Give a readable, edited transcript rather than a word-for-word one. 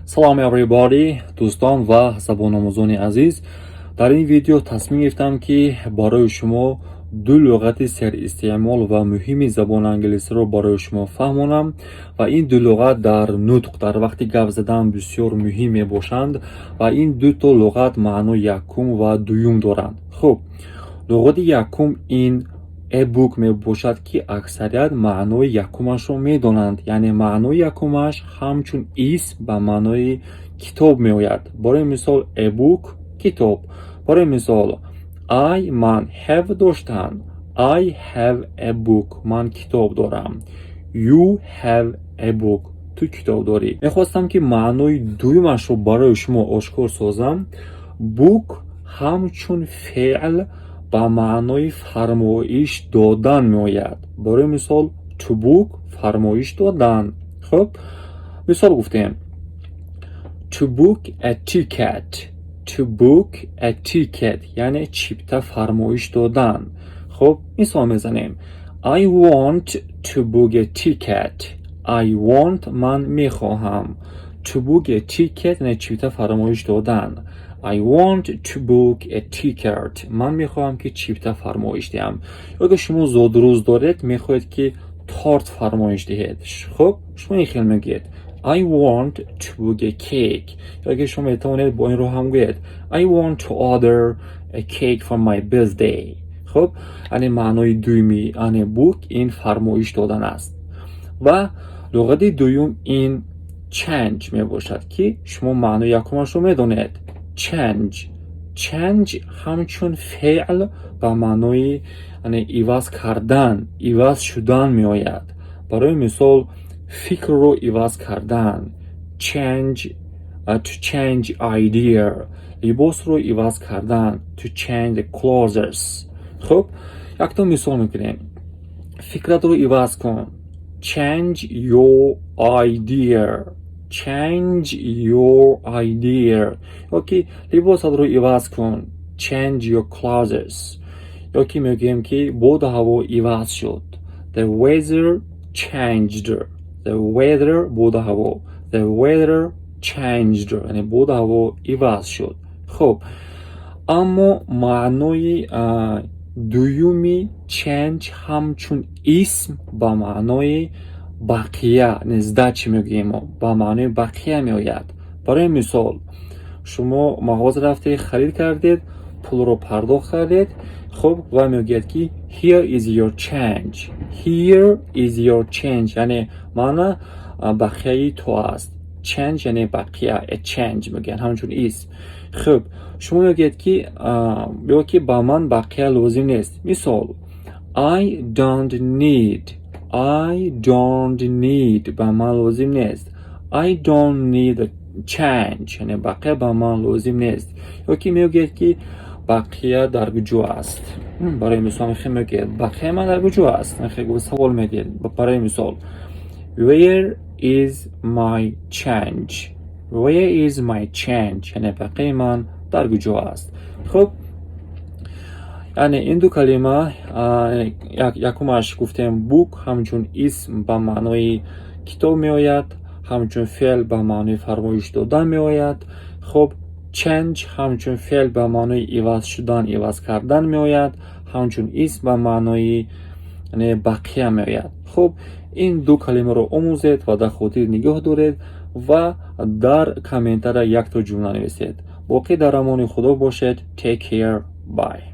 Салом, everybody, дӯстон ва забономӯзони азиз. Дар ин видео тасмим гирифтам, ки барои шумо ду луғати серистеъмол ва муҳими забони англисиро барои шумо фаҳмонам ва ин ду луғат дар нутқ, дар вақти гап задан бисёр муҳим мебошанд ва ин дуто луғат маънои якум ва дуюм доранд. Хуб, луғати якум ин a book мебошад, ки аксарият маънои якумашро медонанд, яъне маънои якумаш ҳамчун исм ба маънои китоб меояд. Барои мисол, a book — китоб. Барои мисол, I — ман, have — доштан, I have a book — ман китоб дорам, you have a book — ту китоб дорӣ. Мехостам, ки маънои дуюмашро барои шумо ошкор созам. Book ҳамчун феъл ба маънои фармоиш додан меояд. Барои мисол, to book — фармоиш додан. Хуб, мисол гуфтем: to book a ticket, to book a ticket, яъне чипта фармоиш додан. Хуб, мисол мезанем: I want to book a ticket. I want — ман мехоҳам, to book a ticket — яъне чипта фармоиш додан. I want to book a ticket. Ман мехоҳам, ки чипта фармоиш диҳам. Ё ки шумо зодрӯз доред, мехоҳед, ки торт фармоиш диҳед. Хуб, шумо ин хел мегӯед: I want to book a cake. Ё ки шумо метавонед бо ин роҳ ҳам гӯед: I want to order a cake for my birthday. Хуб, яъне маънои дуюми ане book ин фармоиш додан аст. Ва луғати дуюм ин change мебошад, ки шумо маънои якумашро медонед. Change. Change ҳамчун феъл ба маънои иваз кардан, иваз шудан меояд. Барои мисол, фикрро иваз кардан, change, to change idea, либосро иваз кардан, to change the clothes. Хуб, якто мисол мекунем: фикратро иваз кун, change your idea, change your idea. Ё ки либосатро иваз кун, change your clothes. Ё ки мегӯем, ки боду ҳаво иваз шуд, the weather changed. The weather — боду ҳаво, the weather changed, яъне боду ҳаво иваз шуд. Хуб, аммо маънои дуюми change ҳамчун исм ба маънои бақия, сдача мегӯем мо, ба маънои бақия меояд. Барои мисол, шумо мағоза рафтед, харид кардед, пулро пардохт кардед. Хуб, ва мегӯяд, ки here is your change, here is your change, яъне маъна бақияи ту аст. Change яъне бақия, a change мегӯянд ҳамчун исм. Хуб, шумо мегӯяд, ки ё ки ба ман бақия лозим нест. Мисол: I don't need, I don't need — ба ман лозим нест, I don't need change, яъне бақия ба ман лозим нест. Ё ки мегӯяд, ки бақия дар куҷо аст? Барои мисол, мегӯяд: бақияи ман дар куҷо аст? Савол медиҳед. Барои мисол, where is my change, where is my change, яъне бақияи ман дар куҷо аст? Хуб, яъне ин ду калима, якумаш гуфтем, book ҳамчун исм ба маънои китоб меояд, ҳамчун феъл ба маънои фармоиш додан меояд. Хуб, change ҳамчун феъл ба маънои иваз шудан, иваз кардан меояд, ҳамчун исм ба маънои бақия меояд. Хуб, ин ду калимаро омӯзед ва дар хотир нигоҳ доред ва дар комментария якто ҷумла нависед. Боқӣ дар амони Худо бошед. Take care, bye.